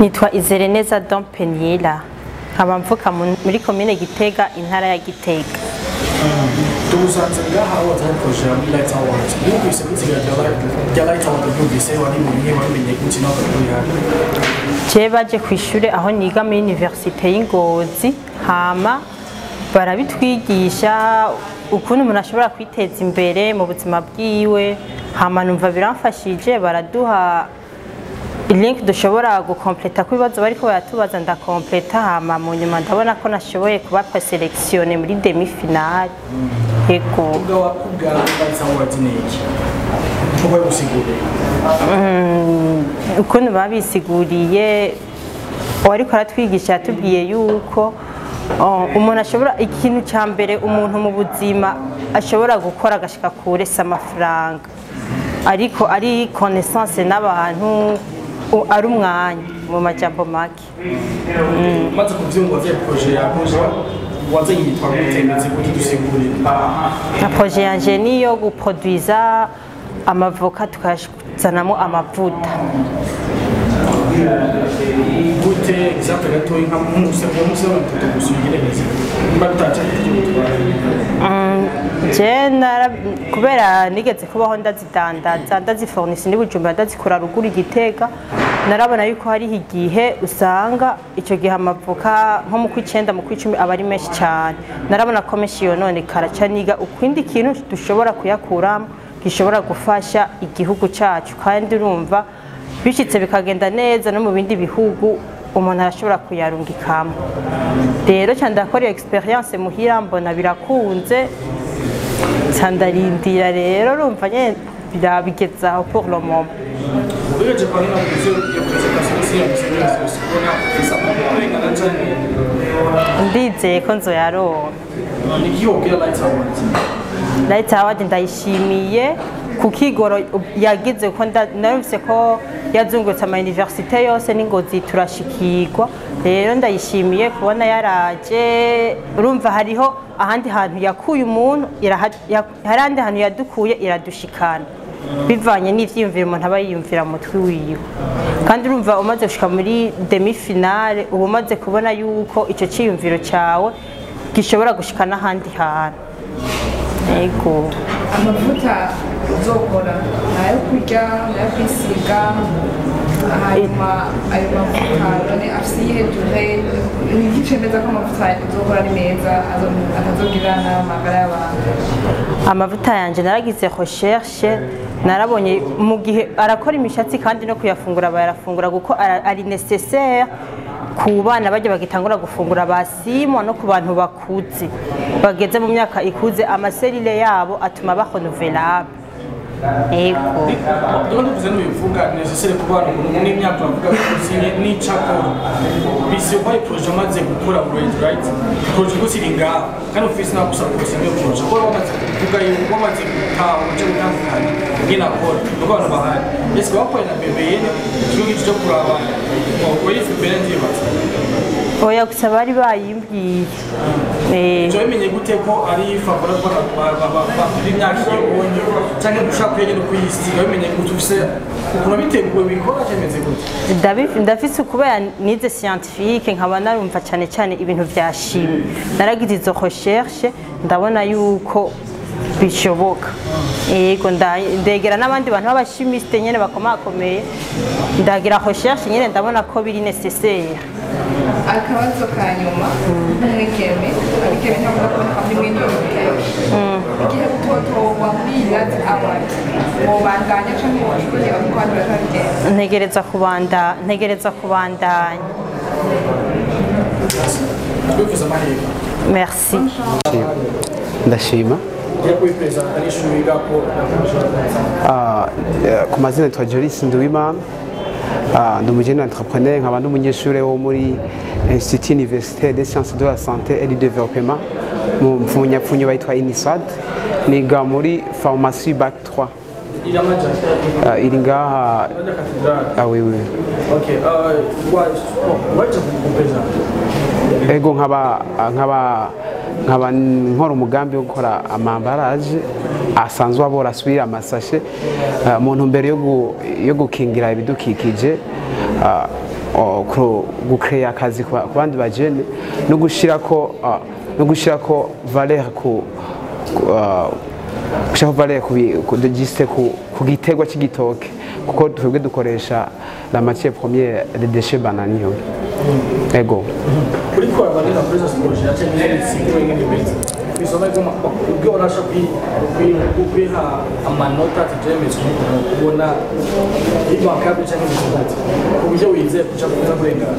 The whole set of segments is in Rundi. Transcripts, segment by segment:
Nitwa Izereneza Don Peniela, nkaba mvuka muri komine Gitega, intara ya Gitega. Tugusanze ngaha aho watari projet muri Light Awards. Wumvise gutsinda rya Light Awards, wumvise warimenye, wamenye gute nawe ukabona? Je baje ku ishure aho niga muri Université y'Ingozi, hama barabitwigisha ukuntu umuntu ashobora kwiteza imbere mu buzima bwiwe. Hama numva biramfashije, baraduha link dushobora gukompleta ko ibibazo bariko baratubaza, ndakompleta. Hama mu nyuma ndabona ko nashoboye kuba présélectionnée muri demi finale, yego. Kubwa Light Awards ni iki nkuko yagusiguriye? Ukuntu babisiguriye, uwariko aratwigisha yatubwiye yuko umuntu ashobora, ikintu cya mbere umuntu mu buzima ashobora gukora agashika kure si amafaranga, ariko ari connaissance n'abantu, ari umwanya, mu majambo make. Umaze kuvyumva, vya projet yawe wazanye yitwa gute, imeze gute? Dusigurire. Na projet yanje niyo guproduiza amavoka, tukayazanamo amavuta. Gute? Exemple gatoyi, nka nk'umunsi wa 30 gusa uyigerageze, nimba bitaca ibyo gutwara. Je kubera nigeze kubaho ndazidandaza, ndazifornisa ndi Bujumbura, ndazikura ruguru Igitega, narabona yuko hariho igihe usanga icyo gihe amavoka nko mu kw'icenda, mu kw'icumi aba ari menshi cyane. Narabona ko menshi yononekara ca niga ukundi kintu dushobora kuyakuramo gishobora gufasha igihugu cyacu, kandi urumva bishitse bikagenda neza, no mu bindi bihugu umuntu arashobora kuyarungikamo. Rero cyane ndakora iyo expérience muhira, mbona birakunze, nca ndarindira. Rero urumva nyene birabigezaho pour le moment. Ugereje kwa nina kuzo iyo présentation si ya gusigaza kubona urengana cyane? Ndizeye ko nzoyaronka. Ni iki wobwira Light Awards? Light Award ndayishimiye ku kigoro yagize, ko narumvise ko yazungurutse ama université yose n'Ingozi turashikirwa. Rero ndayishimiye kubona yaraje. Urumva hariho ahandi hantu yakuye umuntu, hari ahandi hantu yadukuye iradushikana, bivanye n'ivyiyumviro umuntu aba yiyumvira mu mutwe wiwe. Kandi urumva umaze gushika muri demi finale, uba umaze kubona yuko ico ciyumviro cawe gishobora gushika n'ahandi hantu, yego. Amavuta uzokora ni ayo kurya, ni ayo kwisiga? Hanyuma ayo mavuta none afise iyihe durée? Ni iki cemeza ko amavuta uzokora ari meza, atazogira n'amagara y'abantu? Amavuta yanje naragize recherche, narabonye mu gihe arakora imishatsi, kandi no kuyafungura bayarafungura, kuko ari nécessaire ku bana bajya bagitangura gufungura basimwa, no ku bantu bakuze bageze mu myaka ikuze, ama cellules yabo atuma ba renouvelable, ego. Niba nduvuze n'ubivuga nécessaire ku bana umuntu n'imyaka bavuga ko n'icakora bisi ko ari projet amaze gukora already, right? Projet gusa iri ngaho kandi ufise nawe gusa niyo projet ko wamaze kuvuga yuko wamaze gutaha uburyo butandukanye ingene akora, nuko abantu bahari ese bakoreye na BBN, ikigo cyo kuraba oyizi mbere, ndibaza. Oya, gusa bari bayimbwiye. Ivyo bimenye gute ko ari favorable b'imyaka iyo canke gushaka kuyegena kuyisiga? Bimenye gute? Ufise ukuntu biteguwe bikora cyemeze gute? Ndafise, kubera nize scientifique, nkaba narumva cyane cyane ibintu vya chimie, naragize izo recherche, ndabona yuko bishoboka, yego. Ndegera n'abandi bantu b'aba chimistes nyene bakomakomeye, ndagira recherche nyene, ndabona ko biri nécessaire. Akabazo ka nyuma: nk'umwigeme, abigeme ntabwo kuboneka muri mwene iyo kenshi, igihe utotorwa muri iyi Light Award, wobandanya canke woshobora kuko abandi barabigenda? Ntegereza kubandanya. Twifuza amahirwe. Merci. Ndashima. Ugiye kubipresenta n'ishuri wigako na projet? Ku mazina nitwa Joris Nduwimana. Ndi umujene entrepreneur, nkaba n'umunyeshuri wo muri Institut Universitaire des Sciences de la Santé et du Développement, mu mfunyapfunyo bayitwa INISAD, niga muri pharmacie bac 3. Iri amaja? Iri ngaha. Amaja katedrale? Ah, oui, oui. Okay, waje kupresenta. Ego, nkaba nkora umugambi wo gukora ama emballages asanzwe abora asubira amasashe, mu ntumbero yo gukingira ibidukikije. Gucréa akazi ku bandi bajene no gushirako valeur ku gushirako valeur ku juste ku giterwa c'igitoke, kuko twebwe dukoresha la matière première, les déchets bananiers, ego. Uriko urabona kuri izo projet yacu nyine siguro ingene imeze, bisoma ko ubwo urasha kwiha amanota ati jemeze kubona ibanka cyangwa ibisabati ku buryo wizeye kuca kuza kurengana?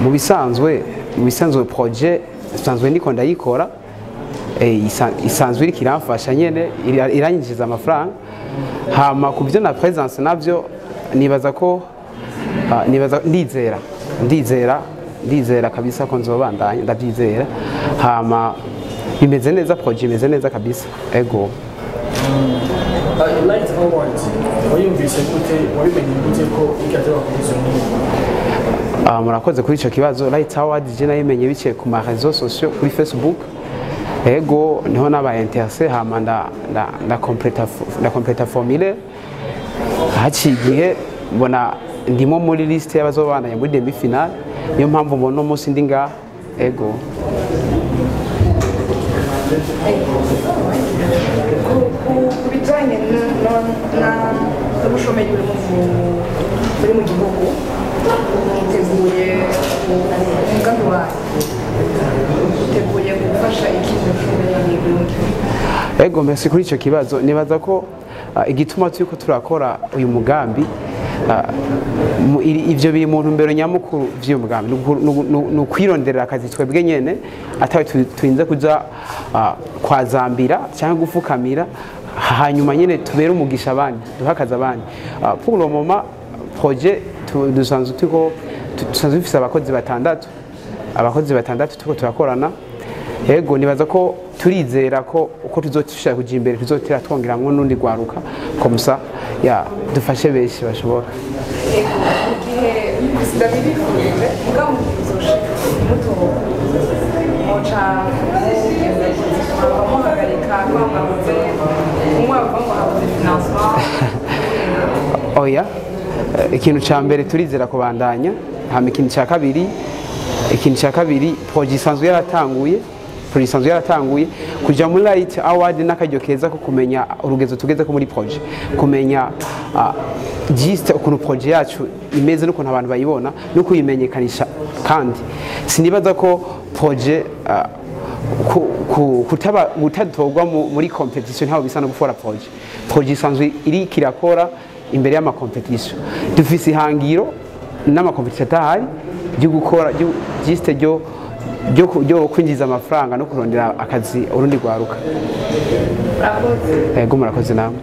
Mu bisanzwe projet isanzwe ndiko ndayikora, isanzwe iriko iramfasha nyene, iranyinjiza amafaranga. Hama ku byo na présence navyo, nibaza ko nibaza ndizera kabisa ko nzobandanya, ndabyizera. Hama bimeze neza, projet imeze neza kabisa, ego. Light Awards wayumvise gute? Wabimenye gute ko ikateba kuri izo nkino? Murakoze kuri icyo kibazo. Light Award je nayimenye biciye ku ma réseaux sociaux, kuri Facebook, ego, niho nabaye intéressé. Hama nda completa formulaire. Haciye igihe mbona ndimo muri liste y'abazobandanya muri demi finale, niyo mpamvu mbona uno munsi ndi ngaha, ego. Ku bijyanye n'ubushomeri buri mu gihugu, mwiteguye umugambi wayo, uteguye gufasha iki mu bushomeri buri mu gihugu? Ego, merci kuri icyo kibazo. Nibaza ko igituma turiko turakora uyu mugambi, ivyo biri mu ntumbero nyamukuru vy'uyu mugambi. Ni ukwironderera akazi twebwe nyene, atawe turinze kuja kwazambira cyangwa gufukamira, hanyuma nyene tubere umugisha abandi, duhe akazi abandi. Pour le moment, projet dusanzwe turiko dusanzwe dufise abakozi batandatu turiko turakorana. Ego, nibaza ko turizera ko uko tuzotushaka kuja imbere, tuzotera twongeramwo n'undi rwaruka, comme ça ya dufashe benshi bashobora. Mu gihe ndabibifurije, mugabo mu gihe uzoshika mutoba, muca muhagarika ko mwabuze umwaka, ngo habuze financement? Oya. Ikintu ca mbere, turizera kubandanya. Hama ikintu ca kabiri, projet isanzwe yaratanguye. Kuja muri Light Award n'akaryo keza ko kumenya urugezo tugeze ko muri projet, kumenya juste ukuntu projet yacu imeze n'ukuntu abantu bayibona no kuyimenyekanisha. Kandi sinibaza ko projet kutaba gutatorwa muri compétition ntaho bisa no gukora projet. Projet isanzwe iri kirakora imbere y'ama compétition. Dufise ihangiro n'ama compétition atahari ryo gukora juste ryo kwinjiza amafaranga no kurondera akazi urundi rwaruka. Murakoze. Ego, murakoze namwe.